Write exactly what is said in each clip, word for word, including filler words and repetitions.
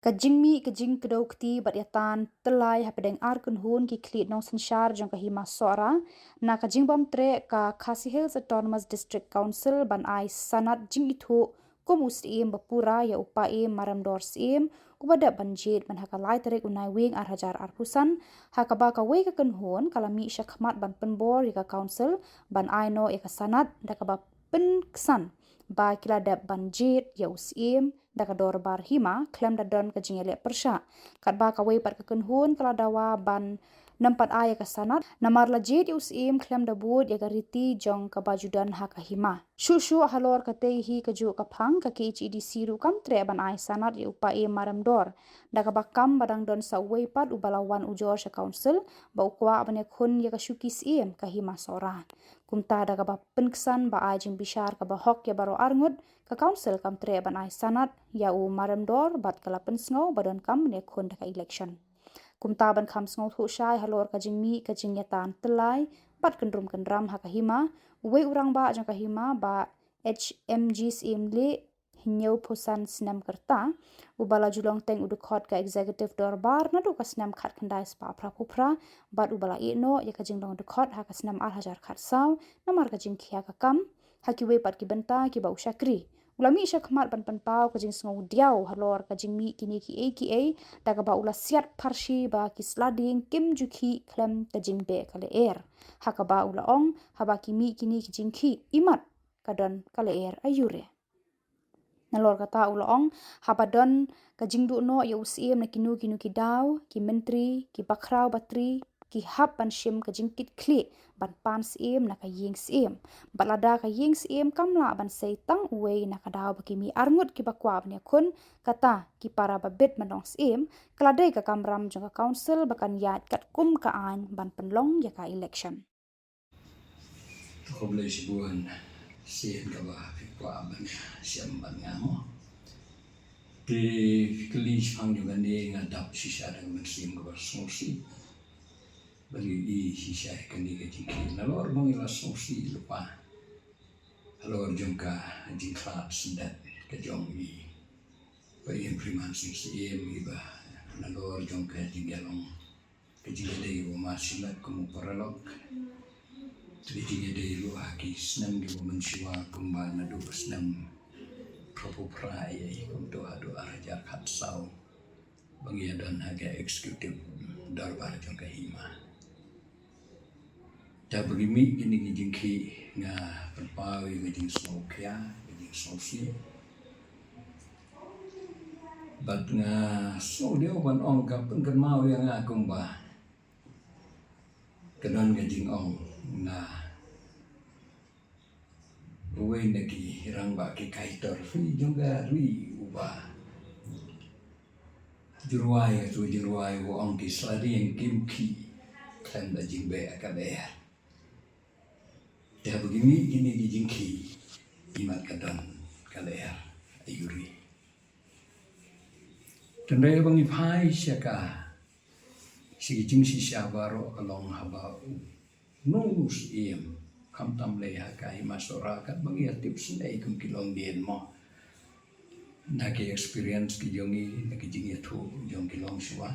Ka jingmih ka jingkdew kti bad ïatan tyllai hapdeng ar kynhun ki khlieh nongsynshar jong ka Hima Sohra na ka jingbym treh ka Khasi Hills Autonomous District Council ban ai sanad jingithuh kum u Syiem bapura ïa u Paiem Maremdor Syiem, uba dep ban jied man ha ka lai tarik u Naiwieng ar hajar arphew san, ha kaba kawei ka kynhun ka la mih shakhmat ban pynbor ïa ka Council ban ai noh ïa ka sanad da kaba pynksan ba ki la dep ban jied ïa u Syiem da ka dorbar hima khlem da don ka jingïaleh pyrshah. Katba kawei pat ka kynhun ka la dawa ban nym pat ai ïa ka sanad namar la jied ïa u Syiem khlem da bud ïa ka riti jong kaba ju don ha ka hima. Shuh shuh halor katei hi kajuh ka phang, ka K H A D C ruh kam treh ban ai sanad ïa u Paiem Maremdor, da kaba kam ba dang don sa uwei pat uba la wan ujor sha Council ba u kwah ban ïakhun ïa ka shuki Syiem ka Hima Sohra. Kumta da kaba pynksan ba ai jingbishar kaba hok ïa baroh arngut, ka Council kam treh ban ai sanad ïa u Maremdor bad ka la pynsngew ba donkam ban ïakhun da ka election. Kumta ban kham sngewthuh shai halor ka jingmih ka jingïatan tyllai bad kyndrum kyndram ha ka hima, uwei u rangbah jong ka hima, Bah H M G Syiemlieh, hynñiewphew san snem ka rta, uba la ju long teng u dkhot ka Executive Dorbar naduh ka snem khatkhyndai spah phraphew phra bad uba la ïeh noh ïa ka jinglong dkhot ha ka snem ar hajar khatsaw namar ka jingkhia ka kam ha kiwei pat ki bynta kiba u shakri. U la mih shakhmat ban pynpaw ka jingsngew diaw halor ka jingmih kine kiei kiei, da kaba u la siat pharshi ba ki sladieng kim ju khih khlem ka jingbeh ka lyer, ha kaba u la ong haba ki mih kine ki jingkhih, imat ka don ka lyer aiu re. Nalor kata u la ong, haba don ka jingduh noh ïa u Syiem na kino kino ki daw, ki myntri, ki bakhraw batri ki hap ban shim ka jingkitkhlieh ban pan Syiem na ka ïing Syiem. Bad lada ka ïing Syiem kam lah ban sei tang uwei na ka daw ba ki mih arngut kiba kwah ban ïakhun, kata ki para ba bit ban long Syiem, ka la dei ka kamram jong ka Council ba kan ïaid katkum ka aiñ ban pynlong ïa ka election. To khublei shibun, sien kaba phi kwah ban shem bad nga mo. Te phi kylli shaphang jong kane, nga dap shisha da ka mynsiem kaba sngewsih ban ïohi shisha ïa kane ka jingkhih. Nalor ba ngi la sngewsih lypa halor jong ka jingkhlad syndet ka jong i Bah Ian Freeman Sing Syiem, iba nalor jong ka jingïalong ka jingïadei u Marshal kum u paralok. Te ka jingïadei ruh ha ki snem kiba mynshuwa kumba naduh ka snem phraphew phra ïa kumto haduh ar hajar khatsaw ba ngi ïadon ha ka executive dorbar jong ka hima. Te ba ngi mih kine ki jingkhih, nga pynpaw ïa ka jingsngewkhia, ka jingsngewsih. Bad nga sngewdiaw ban ong ka pynkynmaw ïa nga kumba ka don ka jingong na uwei na ki rangbah, ki kaitor jong ka ri, uba ju rwai, uto ju rwai, u ong ki sladieng kim khih khlem da jingbeh ka lyer. Te haba ngi mih kine ki jingkhih, imat ka don ka lyer aiu re. Te hynrei haba ngi phai sha ka, sha ki jingshisha baroh ka long haba u nong u Syiem, khamtam lei ha ka Hima Sohra, katba ngi ïa tip sngewsih kum ki longdien mo, na ki experience ki jong ngi, na ki jingïathuh jong ki longshuwa.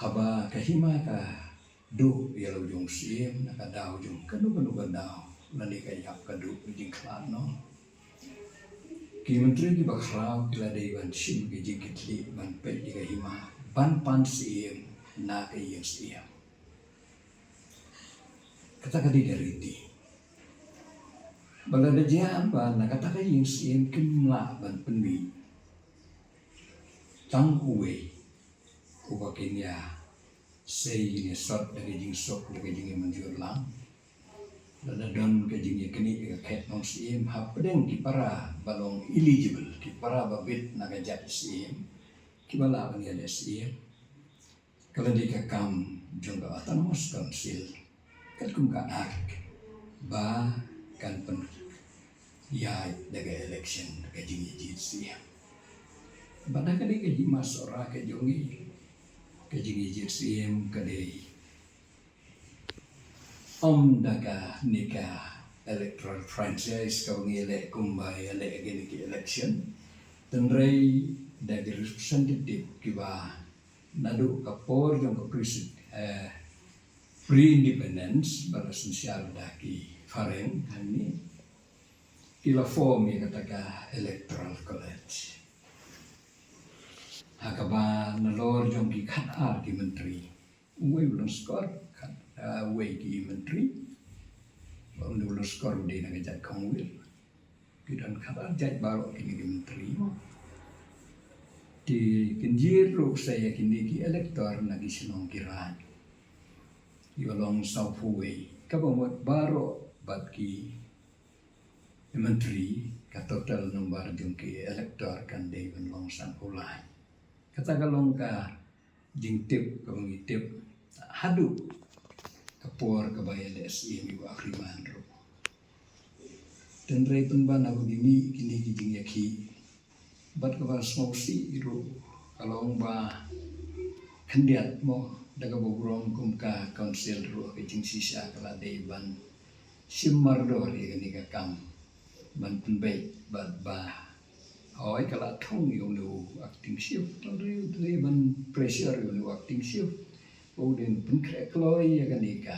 Haba ka hima ka duh ïa la u jong u Syiem, na ka daw jong kano kano ka daw, lane ka ïap ka duh ka jingkhlad noh, ki myntri kiba khraw ki la dei ban shim ki jingkitkhlieh ban peit ïa ka hima ban pan Syiem na ka ïing Syiem. Kata ka dei ka riti. Ba lada jia ba na kata ka ïing Syiem kim lah ban pynmih tang uwei uba kin ïa sei, kin ïa sot da ka jingsuk, da ka jingïamynjur lang, lada don ka jingïaknieh ïa ka khet nongsyiem hapdeng ki para ba long eligible, ki para ba bit na ka jait syiem, kiba lah ban ïaleh syiem, ka la dei ka kam jong ka Autonomous Council, katkum ka Act, ba kan pynïaid da ka election, da ka jingïajied syiem. Bad da ka dei ka Hima Sohra ka jong ngi, ka jingïajied syiem ka dei ym da kane ka electoral franchise kaba ngi ïaleh kumba ïaleh ha kine ki election. Tynrai da ki representative kiba naduh ka por jong ka pre-, eh, pre-independence ba la synshar da ki phareng hangne, ki la form ïa kata ka Electoral College. Ha kaba nalor jong ki khat ar ki myntri. Uwei u lyngskor, khat, ah, uwei ki myntri. Ba une u lyngskor u dei na ka jait Khongwir. Ki don khat ar jait baroh kine ki myntri. Te kynjur ruh sa ïa kine ki elector na ki shnong ki raid. Ïa long sawphew wei. Kaba mut baroh bad ki myntri, ka total number jong ki elector kan dei ban long sanphew lai. Kata ka long ka jingtip kaba ngi tip haduh ka por kaba ïaleh Syiem ïa u Bah Freeman ruh. Tynrai pynban haba ngi mih kine ki jingïakhih bad kaba sngewsih ruh ka long ba khyndiat mo da kaba burom kum ka council ruh ka jingshisha ka la dei ban shim mardor ïa kane ka kam ban pynbeit bad ba hoi ka la thung ïa une u acting chief, tang dei ban pressure ïa une u acting chief ba u dei ban pynkhreh kloi ïa kane ka,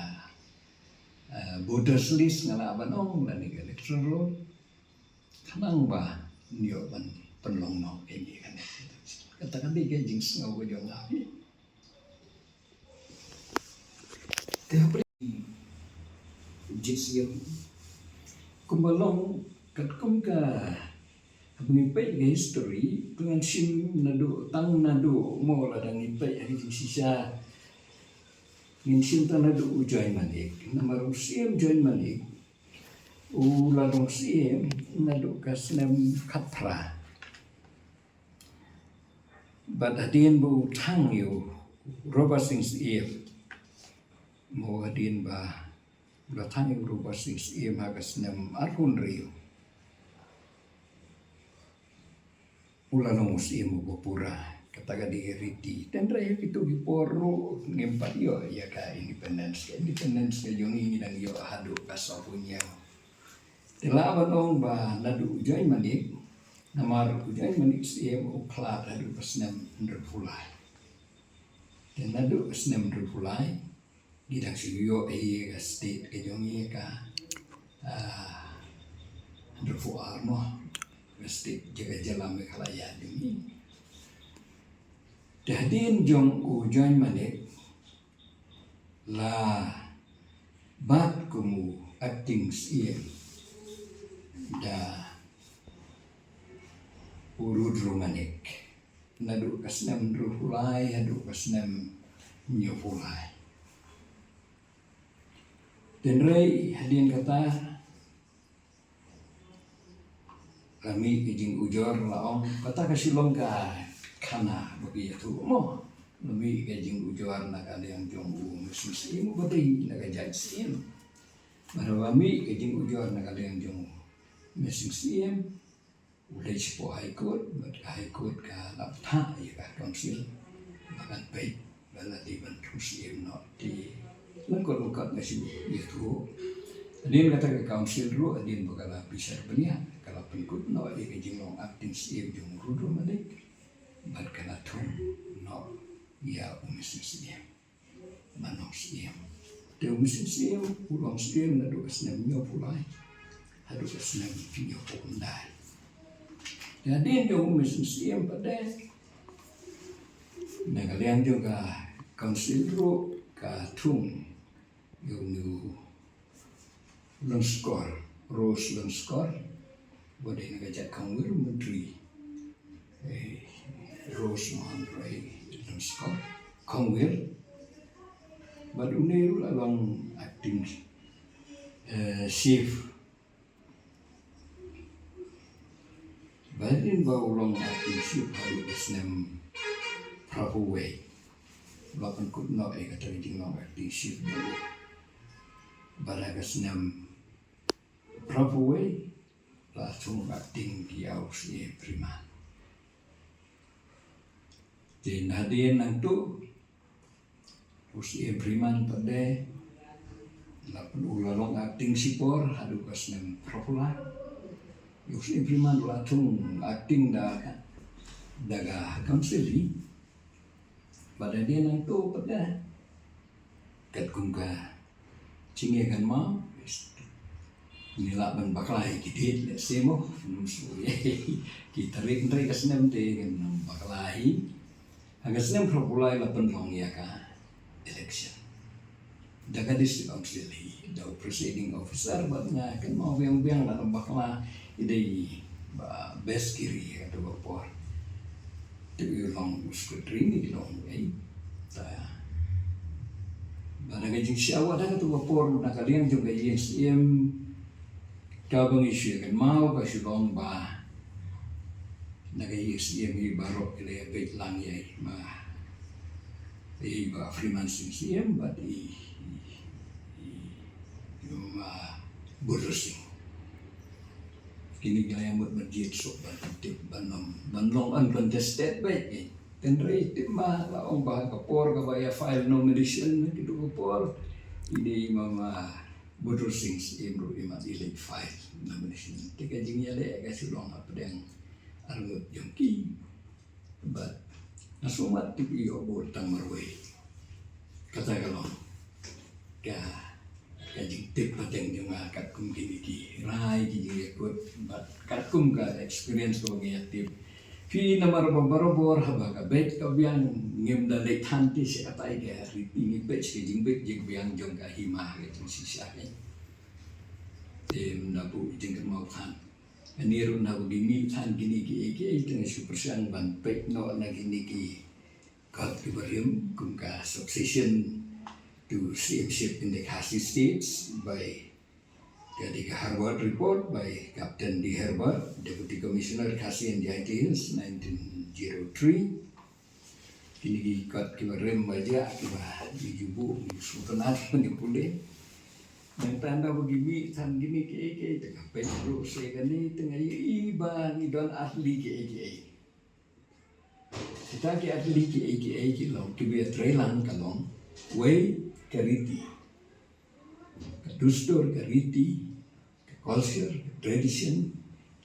eh, voters list nga lah ban ong lane ka electoral roll. Khnang ba un ïoh ban pynlong noh ïa kane. Kata ka dei ka jingsngew ka jong nga. Te hapdeng jied Syiem kumba long katkum ka, haba ngi peit ka history, to ngan shim naduh, tang naduh mo lada ngi peit ha ka jingshisha, ngin shim tang naduh u Join Manik. Namar u Syiem Join Manik u la long Syiem naduh ka snem khatphra. Bad hadien ba u thang ïa u Robert Singh Syiem, mo hadien ba u la thang ïa u Robert Singh Syiem ha ka snem arphew hynriew, u la long u Syiem uba pura. Kata ka dei ka riti. Tynrai ha kito ki por ruh ngim pat ïoh ïa ka independence. Ka independence ka jong ngi ngi dang ïoh haduh ka sawphew hynñiew. Te lah ban ong ba naduh u Join Manik, namar u Join Manik Syiem u khlad haduh ka snem hynriewphew lai. Te naduh ka snem hynriewphew lai ngi dang shu ïoh ïa ka state ka jong ngi ka, ah, hynriewphew ar mo, ka state jaka jylla Meghalaya jong ngi. Te hadien jong u Join Manik la bat kum u acting Syiem da u Rudra Manik. Naduh ka snem hynriewphew lai haduh ka snem hynñiewphew lai. Tynrai hadien kata la mih ka jingujor, la ong kata ka shu long ka khana ba ki ïathuh mo. La mih ka jingujor na ka liang jong u Mynsiem Syiem uba dei na ka jait Syiem. Bad haba mih ka jingujor na ka liang jong u Mynsiem Syiem, u leit shapoh High Court, bad ka High Court ka la phah ïa ka council ba kan peit ba la dei ban thoh Syiem noh. Te lyngkot lyngkot nga shu ïathuh. Hadien kata ka council ruh hadien ba ka la bishar bniah ka la pynkut noh ïa ka jinglong acting Syiem jong u Rudra Manik bad ka la thung noh ïa u Mynsiem Syiem ban long Syiem. Te u Mynsiem Syiem u long Syiem naduh ka snem hynñiewphew lai haduh ka snem hynñiewphew khyndai. Te hadien jong u Mynsiem Syiem pat de, na ka liang jong ka council ruh ka thung ïa une u Lyngskor, Rose Lyngskor, ba dei na ka jait Khongwir, u Myntri, eh, Rose Mohan Roy Lyngskor, Khongwir. Bad une u la long acting, eh, chief. Bad hadien ba u long acting chief haduh ka snem phraphew wei, u la pynkut noh ïa kata ka jinglong acting chief jong u. Bad ha ka snem phraphew wei la thung acting ïa u Syiem Freeman. Te hadien nangta u Syiem Freeman pat de la pyn-, u la long acting shipor haduh ka snem phraphew lai. U Syiem Freeman u la thung acting da ka da ka council hi. Bad da dei nangto pat da katkum ka jingïakynmaw, ngi lah ban bakla ïa ki date lehse mo, ki tarik hynrei ka snem te ngan bakla hi. Ha ka snem phra phew lai la pynlong ïa ka election da ka district council hi, da u presiding officer, bad nga kynmaw biang biang la bakla i dei Bah Beskiri ha kato ka por. Te u long u secretary, ngi long ei. Ta, bad da ka jingshisha wat ha kato ka por na ka liang jong ka ïing Syiem, kaba ngi shu ïakynmaw ka shu long ba na ka ïing Syiem hi baroh ki la ïabeit lang ïa i, ma, i Bah Freeman Sing Syiem bad i, i, i, i Ma Budur Sing. Kine ki la ïamut ban jied suk ban tip ban long, ban long uncontested beit. Hynrei tip ma la ong ba ka por kaba ïa file nomination, kito ka por i dei i Ma, Ma Budur Sing Syiem ruh i mat i leit file nomination. Te ka jingïaleh ka shu long hapdeng arngut jong ki. Bad nga sngewmat tip ïoh vote tang marwei. Kata ka long ka, ka jingtip pateng jong nga katkum kine ki rai, ki jingïakut, bad katkum ka experience kaba nga ïatip. Phi namar ba barabor haba ka beit ka biang ngim da leit than te sha katai ka riti, ngi beit sha ka jingbeit jingbiang jong ka hima, ka jingshisha ka. Te ym da buh jingkynmaw than. Ani ruh naba ngi mih than kine kiei kiei te nga shu pyrshang ban peit noh na kine ki kot kiba rim kum ka succession to Syiemship in the Khasi States by ka dei ka Herbert report by Captain D Herbert, Deputy Commissioner Khasi and Jaintia Hills, nineteen zero three. Kine ki kot kiba rim ba jia kiba ngi ju buh, ngi ju sngewtynnat, ngi pule. Nangta naba ngi mih than kine kiei kiei te nga peit ruh sha kane te nga ïohi ba ngi don ar tylli kiei kiei. Kita ki ar tylli kiei kiei ki long kiba ïatreilang ka long, wei, ka riti, ka dustur, ka riti, ka culture, ka tradition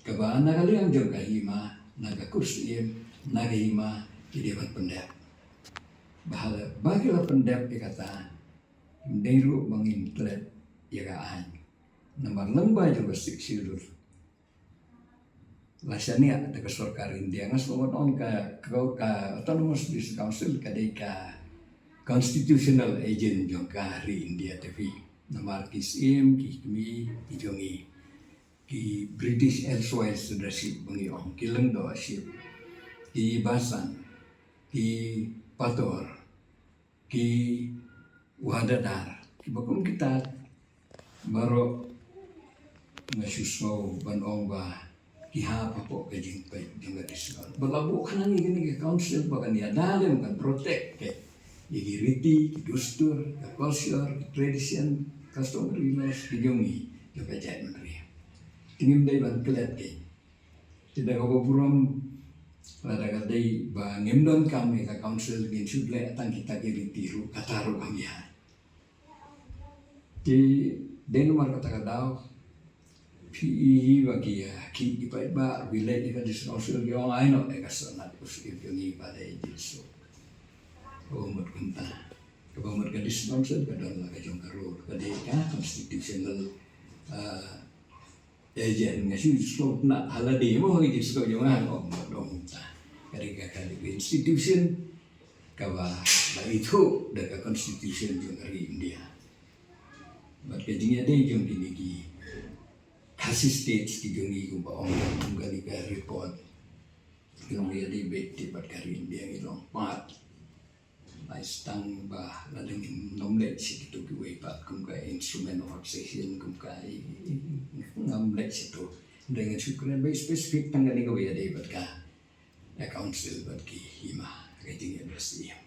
kaba na ka liang jong ka hima, na ka kur Syiem, na ka hima ki dei ban pyndep. Ba haba ki la pyndep ïa kata, ym dei ruh ba ngin klet ïa ka aiñ. Namar lyngba jong ka Sixth Schedule la shaniah da ka sorkar India. Nga sngewbha ban ong ka, ka, ka Autonomous District Council ka dei ka constitutional agent jong ka ri India te phi. Namar ki Syiem, ki kmie ki jong ngi, ki British Elsewise Sirdarship ba ngi ong, ki Lyngdoh Ship, ki Basan, ki Pator, ki Wadadar, kiba kum kita baroh nga shu sngew ban ong ba ki hap hapoh ka jingpeit jong ka district. Ba la buh khnang ïa kane ka council ba kan ïada lem, kan protect ïa ki riti, ki dustur, ka culture, ki tradition, customary laws ki jong ngi jong ka jaitbynriew. Te ngim dei ban klet ki. Te da kaba burom, lada ka dei ba ngim donkam ïa ka council, ngin shu leh tang kita ki riti ruh, kata ruh kam ïa. Te dei namar kata ka daw phi i ba ki, ah, ki, ki paidbah ruh ki leit ïa ka district council, ki ong ai noh ïa ka sanad u Syiem jong ngi ba dei jingsuk. Kaba mut kumta. Kaba mut ka district council ka don la ka jong ka rule, ka dei ka constitutional, ah, agent. Nga shu sngewtynnat ha lade mo ha ka jingsngew jong nga, ong, ong ta. Ka dei ka, ka dei ka institution kaba la ithuh da ka constitution jong ka ri India. Bad ka jingïadei jong kine ki Khasi States ki jong ngi kumba ong kum kane ka report, ki long ïadei beit bad ka ri India, ki long part. Lai stang ba lada ngim nym leit sha kito kiwei pat kum ka instrument of accession, kum ka i, i, i, ngam leit sha to. Hynrei ngan shu kren beit specific tang kane kaba ïadei bad ka, ka council bad ki hima, ka jingïadoh Syiem.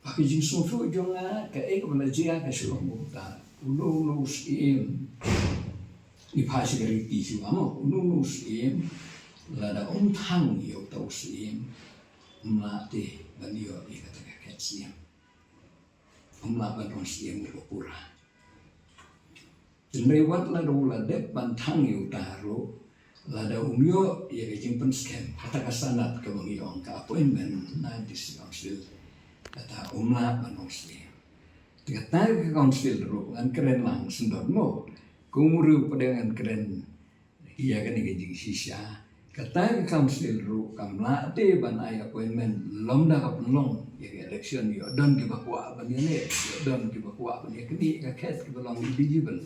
Ba ka jingsngewthuh jong nga kaei kaba la jia ka shu long kumta. Uno uno u Syiem, ngi phah sha ka riti shuwa mo, uno uno u Syiem lada um thang ïa uta u Syiem, um lah te ban ïoh ïa kata ka khet Syiem. Um lah ban long Syiem uba pura. Hynrei wat lada u la dep ban thang ïa uta ruh, Lada um ïoh ïa ka jingpynskhem, kata ka sanad kaba ngi ong ka appointment na District Council, kata um lah ban ong shisha. Te kata ka council ruh ngan kren lang sngewdon mo. Kum u riew pat ngan kren ïa kane ka jingshisha. Kata ka council ruh kam lah te ban ai appointment lymda ka pynlong ïa ka election, ïoh don kiba kwah ban ïaleh, ïoh don kiba kwah ban ïaknieh ka khet kiba long eligible.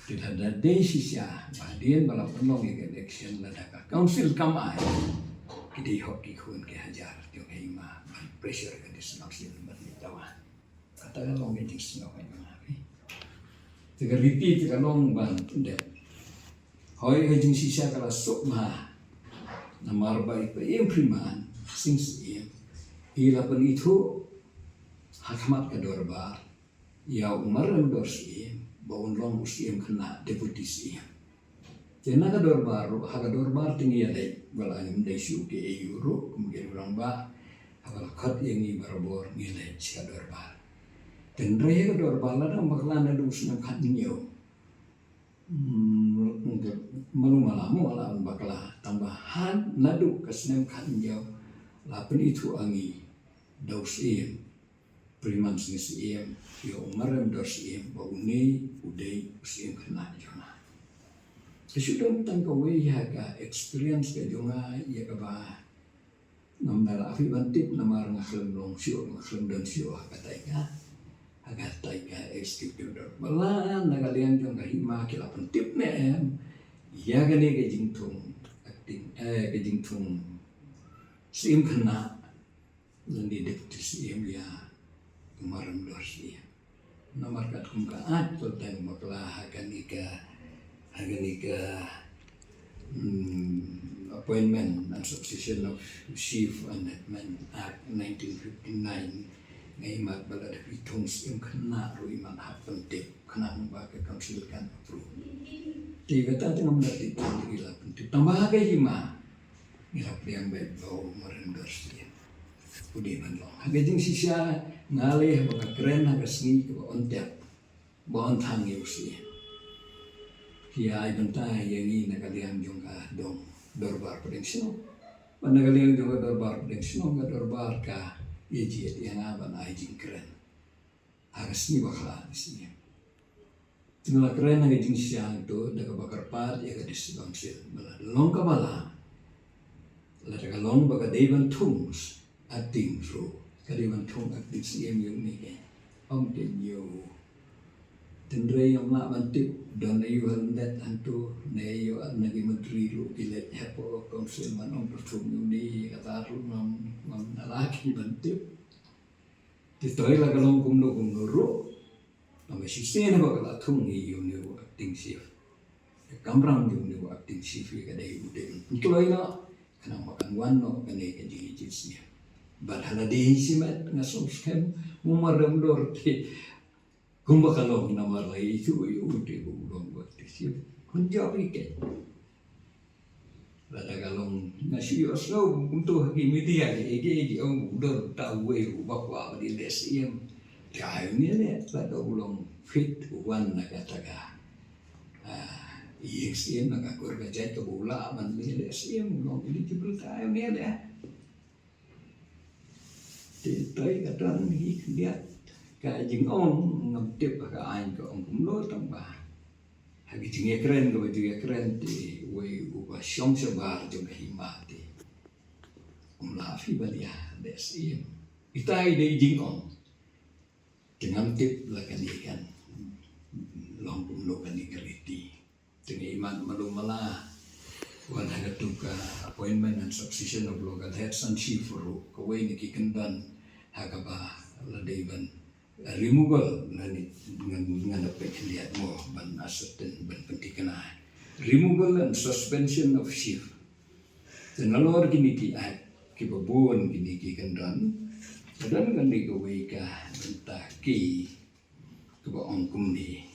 Te lada dei shisha ba hadien ba la pynlong ïa ka election lada ka council kam ai, ki dei hok ki khun ki hajar jong ka hima ban pressure ka District Council ban leit dawa. Kata ka long ka jingsngew ka jong nga. Te ka riti te ka long ban pyndep. Hooid, ka jingshisha ka la suk bha. Namar ba i Bah Impriman Sing Syiem i la pynithuh ha khmat ka dorbar ïa u Marem Dor Syiem ba un long u Syiem Khynnah, Deputy Syiem. Te na ka dorbar ruh, ha ka dorbar te ngi ïaleit, ba la ngim dei shuh ki A U ruh kum ki rangbah. Haba la khot ïa ngi barabor ngi leit sha ka dorbar. Te hynrei ha ka dorbar la dang bakla naduh u snem khathynñiew. Hmm, malu mala mo la dang bakla, tangba ha naduh ka snem khathynñiew la pynithuh ha ngi da u Syiem Impriman Sing Syiem ïa u Marem Dor Syiem ba une u dei u Syiem Khynnah jong nga. Ka shu don tang kawei ïa ka experience ka jong nga ïa kaba ngam da lah phi ban tip namar nga khlem long shuh, nga khlem don shuh ha katai ka, ha katai ka executive dorbar. Ba la na ka liang jong ka hima ki la pyntip ne em ïa kane ka jingthung acting, eh, ka jingthung Syiem Khynnah lane Deputy Syiem ïa u Marem Dor Syiem. Namar katkum ka Act, to tang bakla ha kane ka, ha kane ka, hmm, Appointment and Succession of Chief and Headman Act nineteen fifty-nine, nga ïohi ba lada phi thung Syiem Khynnah ruh i man hap pyntip khnang ba ka council kan approve. Te kata te ngam da tip, te ngi la pyntip tang ba ha ka hima ngi la pdiang beit ba u Marem Dor Syiem u dei ban long. Ha ka jingshisha nga leh ba nga kren ha ka sngi kaba un tep, ba un thang ïa u Syiem. Ki ai bynta ïa ngi na ka liang jong ka dong dorbar pdeng shnong. Ba na ka liang jong ka dorbar pdeng shnong, ka dorbar ka ïa jied ïa nga ban ai jingkren ha ka sngi bakla, sngi. Te nga la kren ha ka jingshisha to da kaba kyrpad ïa ka District Council ba lada long kaba lah, lada ka long ba ka dei ban thung acting ruh, ka dei ban thung acting Syiem ïa une, ym keiñ ïa u. Te hynrei ngam lah ban tip don aïu ha lyndet hangto, ne aïu na ki myntri ruh ki leit hapoh council ban ong to thung ïa une, kata ruh ngam, ngam lah ban tip. Te to la ka long kumno kumno ruh, tangba shisien ba ka la thung ïa une u acting chief, ka kamram jong une u acting chief ïa ka dei u dei ban pynkloi noh khnang ba kan wan noh kane ka jingïeit Syiem. Bad ha lade hi shimet nga sngewskhem u Marem Dor te kumba ka long namar la ïathuh ïa u te ba u long u acting chief, hun jop ïa keiñ. Lada ka long, nga shu ïohsngew kumto ha ki media ki, ki, ki ong u don uta uwei uba kwah ban ïaleh Syiem. Te ai une leh, lada u long fit, u wan na kata ka, ah, ïing Syiem, na ka kur ka jait kaba u lah ban ïaleh Syiem, u long eligible, te ai une leh. Te toi ka don hi khyndiat ka jingong, ngam tip ha ka aiñ ka ong kumno, tangba ha ka jingïakren kaba ju ïakren te uwei uba shong shabar jong ka hima te um lah phi ban ïaleh Syiem. Ita i dei jingong. Te ngam tip la kane kan long kumno kane ka riti. Te nga ïa mad malu mala wan ha katu ka Appointment and Succession of Local Heads and Chief ruh, kawei na ki kyndon ha kaba la dei ban removal, ngan, ngan, ngan da peit khyndiat mo ban ascertain, ban pynthikna. Removal and suspension of chief. Te nalor kine ki act kiba bun, kine ki kyndon, ka don kane kawei ka bynta ki kaba ong kumne.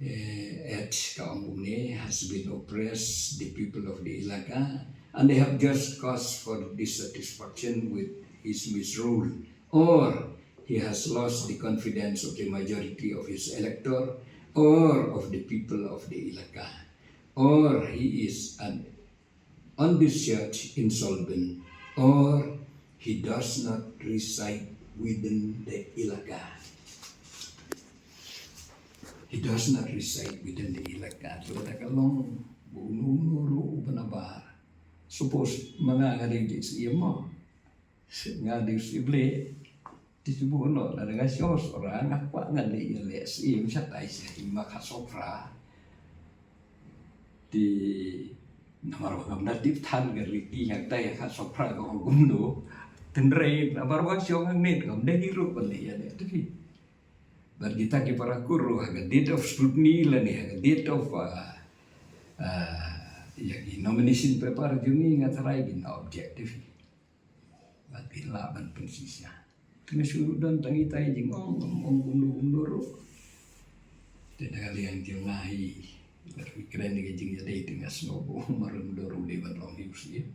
Eh, H ka ong kumne, has been oppressed the people of the Elaka, and they have just cause for dissatisfaction with his misrule, or he has lost the confidence of the majority of his elector or of the people of the Elaka. or he is an undischarged insolvent, or he does not reside within the ilaka. He does not reside within the ilaka. Te lada ka long ba uno uno ruh uba nabar. Suppose ma nga nga dei u Syiem mo. Nga dei u Syiem leh. Te shu buh noh, lada nga shu sora nga kwah ngan leit ïaleh Syiem shatai sha hima khatsaw phra. Te namar ba ngam da tip than ka riti hangtai ha khatsaw phra ka ong kumno. Hynrei namar ba shu ngan leit, ngam dei ruh ban leit ïaleh te phi. Bad kita ki para kur ruh ha ka date of scrutiny lane ha ka date of, ah, ah, ïa ki nomination paper jong ngi nga tharai kin object te phi. Bad phi lah ban pynshisha. Te nga shu ruh don tang itai jingong, ong kumno kumno ruh. Te na ka liang jong nga hi, lada phi kren ïa ka jingïadei te nga sngew ba u Marimdor u dei ban long hi u Syiem.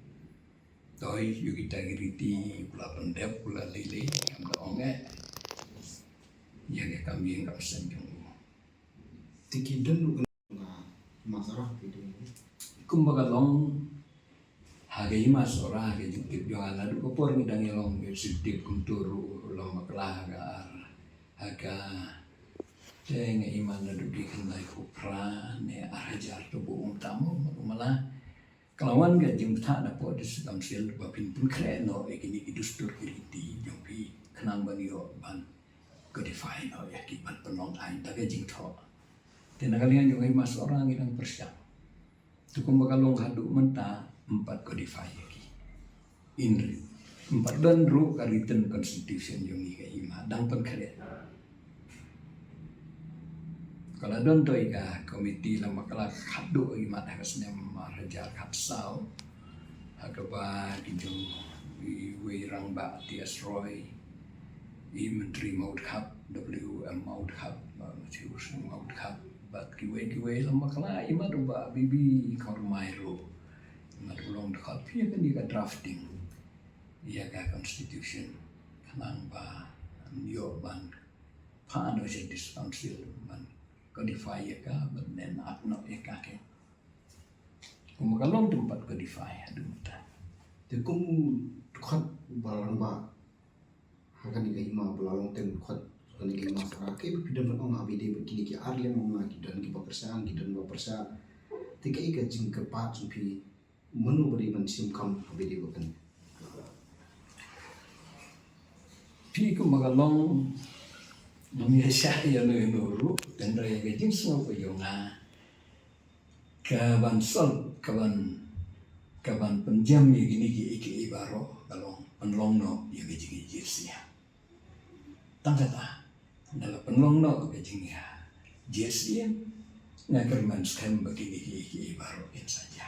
Toi ïa kita ki riti, u la pyndep, u la lei lei, ngam da ong eh. Ïa ka kam ïing kam sem jong u. Te ki don ruh ka nga Hima Sohra phi dei. Kumba ka long ha ka Hima Sohra ha ka jingtip jong nga naduh ka por ngi dang ïalong executive kumta ruh, long bakla ha ka ar, ha ka, te nga ïohi naduh ki khyndai phew phra ne ar hajar te ba um tam mo, ma la. Ka la wan ka jingbthah na pdeng District Council ba phin pynkhreh noh ïa kine ki dustur ki riti jong phi khnang ban ïoh ban codify noh ïa ki, ban pynlong aiñ da ka jingthoh. Te na ka liang jong ka Hima Sohra ngi dang pyrshang. Te kumba ka long haduh mynta ym pat codify ïa ki. Ym pat don ruh ka written constitution jong ngi ka hima, dang pynkhreh. Ka la don toi ka komiti lem bad ka la khadduh imat ha ka snem ar hajar khatsaw. Ha kaba ki jong i wei rangbah T S Roy, i Myntri Mawkhap, W M Mawkhap, Matthew Mawkhap, bad kiwei kiwei lem bad ka la imat u Bah B B Khormai ruh. Imat u long dkhot phi ïa kane ka drafting ïa ka constitution khnang ba ïoh ban phah noh sha District Council ban codify ïa ka, ban enact noh ïa ka. Kumba ka long te ym pat codify haduh mynta. Te kum u dkhot ba la rangbah ha kane ka hima ba la long teng dkhot ha kane ka hima Sohra, kaei ba phi don ban ong ha ba ïadei bad kine ki ar liang, ong ma ki don kiba pyrshang, ki don ba pyrshah. Te kaei ka jingkyrpad jong phi, mano ba dei ban shim kham ha ba ïadei bad kane? Phi kumba ka long, ngam ïa shah ïa uno uno ruh, hynrei ka jingsngew ka jong nga ka ban solve, ka ban, ka ban pynjem ïa kine kiei kiei baroh ka long pynlong noh ïa ka jingïajied syiar. Tang kata, lada pynlong noh ka jingïajied syiar, nga kyrmen skhem ba kine kiei kiei baroh kin sa jia.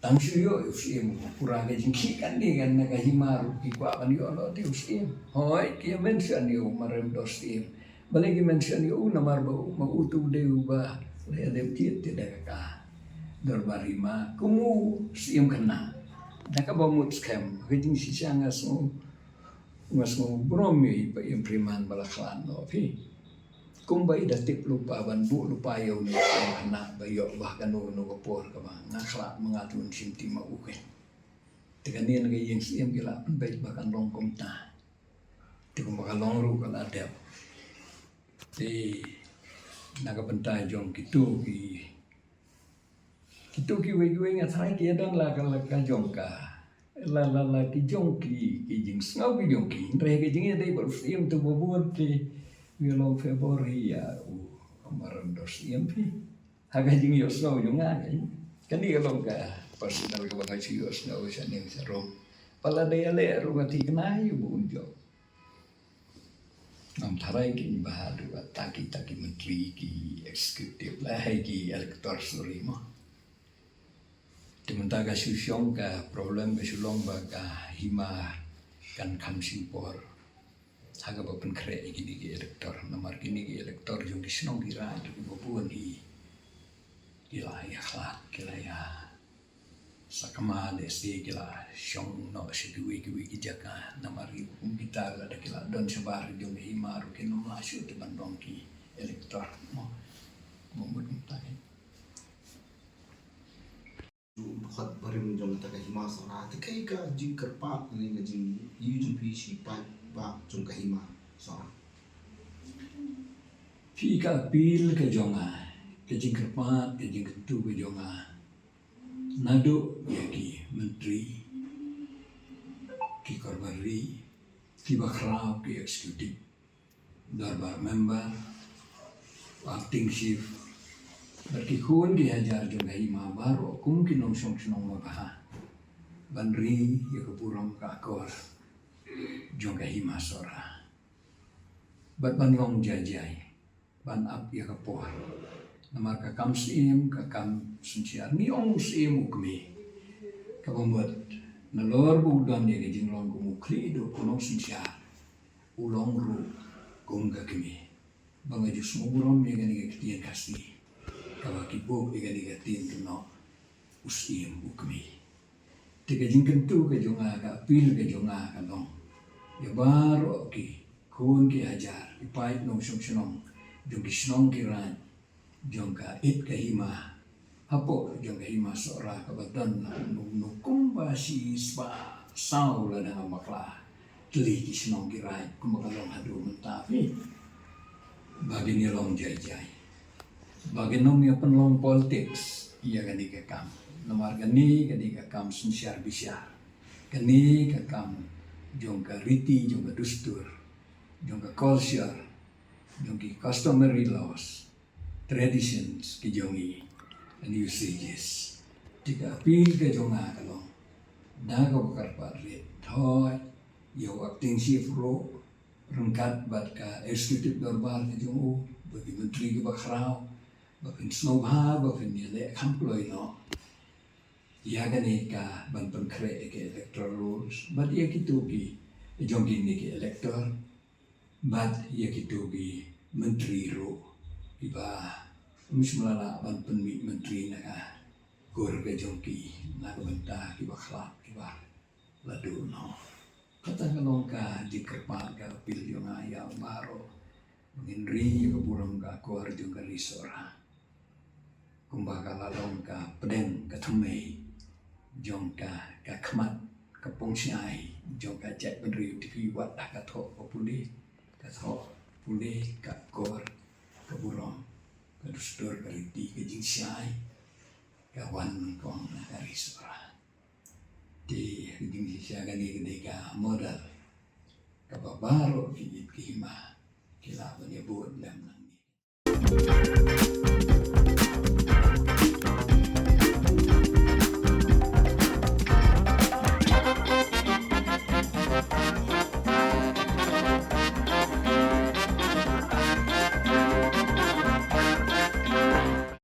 Tang shu ïoh u Syiem, pura ka jingkhih kane kan na ka hima ruh ki kwah ban ïoh noh te u Syiem. Hooid, ki ïa mention ïa u Marimdor Syiem. Balei ki mention ïa u? Namar ba u, ma u tu dei uba la ïa dep kit te da ka dorbar hima kum u Syiem khynnah. Da kaba mut skhem, ka jingshisha nga sngew, nga sngew burom ïa i Bah Impriman ba la khlad noh phi. Kumba i da tip lypa ban buh lypa ïa une u Syiem khynnah ba ïoh bah kano kano ka por kaba nga khlad ma nga te un shim ti ma u keiñ. Te kane na ka ïing Syiem ki la pynbeit ba kan long kumta. Te kumba ka long ruh ka la dep. Te na ka bynta jong kito ki, kito kiwei kiwei nga tharai ki ïa don la ka, la ka jong ka, la, la, la ki jong ki, ki jingsngew ki jong ki. Hynrei ka jingïadei bad u Syiem te ba bun te ngi long favour hi ïa u Marimdor Syiem phi. Ha ka jingïohsngew jong nga, kane ka long ka personal kaba nga shu ïohsngew sha neng sha rum. Pat lada ïaleh ruh nga thikna ïa u ba un jop. Ngam tharai kin ba haduh katta kita ki myntri, ki executive, la hai ki elector, sorry mo. Te mynta ka shu shong ka problem ka shu long ba ka hima kan kham shim por ha kaba pynkhreh ïa kine ki elector, namar kine ki elector jong ki shnong ki raid kiba bun hi ki la ïa khlad, ki la ïa sakma, lehse ki la shong noh sha kiwei kiwei ki jaka, namar ki kum kita lada ki la don shabar jong ka hima ruh kin ym lah shuh te ban long ki elector mo. Mo mut kumta hi. Ju dkhot barim jong kata ka hima Sohra, te kaei ka jingkyrpad ne ka jingïohi jong phi sha i paidbah jong ka hima Sohra? Phi, ka appeal ka jong nga, ka jingkyrpad, ka jingkyntu ka jong nga, naduh ïa ki myntri, ki kor ri, ki bakhraw, ki executive, dorbar member, acting chief, bad ki khun ki hajar jong ka hima baroh kum ki nongshong shnong babha, ban ri ïa ka burom ka akor jong ka hima Sohra, bad ban long jai jai, ban ap ïa ka por. Namar ka kam syiem, ka kam synshar, ngi ong u syiem u kmie. Kaba mut, nalor ba u don ïa ka jinglong kum u khlieh duh, u nongsynshar, u long ruh kum ka kmie. Ba nga ju sngewburom ïa kane ka ktien Khasi, kaba ki buh ïa kane ka ktien kynnoh, u syiem u kmie. Te ka jingkyntu ka jong nga, ka appeal ka jong nga ka long ïa baroh ki khun ki hajar, ki paid nongshong shnong jong ki shnong ki raid jong ka it ka hima, hapoh jong ka hima Sohra, kaba don na kumno kumno kumba shi spah saw lada nga bakla tylli ki shnong ki raid, kumba ka long haduh mynta, phi, ba kin ïa long jai jai, ba kin ym ïa pynlong politics ïa kane ka kam. Namar kane, kane ka kam synshar bishar, kane ka kam jong ka riti, jong ka dustur, jong ka culture, jong ki customary laws, traditions ki jong ngi, and usages. Te ka appeal ka jong nga ka long, da kaba kyrpad rit, thoh ïa u acting chief ruh ryngkat bad ka executive dorbar ka jong u, bad ki myntri ki bakhraw, ba phin sngewbha ba phin ïaleh kham kloi noh ïa kane ka ban pynkhreh ïa ki electoral rolls, bad ïa kito ki jong kine ki elector, bad ïa kito ki myntri ruh, kiba ym shym la lah ban pynmih myntri na ka kur ka jong ki, na ka bynta kiba khlad, kiba la duh noh. Kata ka long ka jingkyrpad, ka appeal jong nga ïa baroh, ba ngin ri ïa ka burom ka akor jong ka ri Sohra, kumba ka la long ka pdeng ka thymmei jong ka, ka khmat, ka pongshai jong ka jaitbynriew. Te phi wad ha ka thoh ka pule, ka thoh pule, ka akor, ka burom, ka dustur, ka riti, ka jingshai, ka wan nyngkong na ka ri Sohra. Te ka jingshisha kane ka dei ka model kaba baroh ki it ki hima ki lah ban ïa bud lem nangne.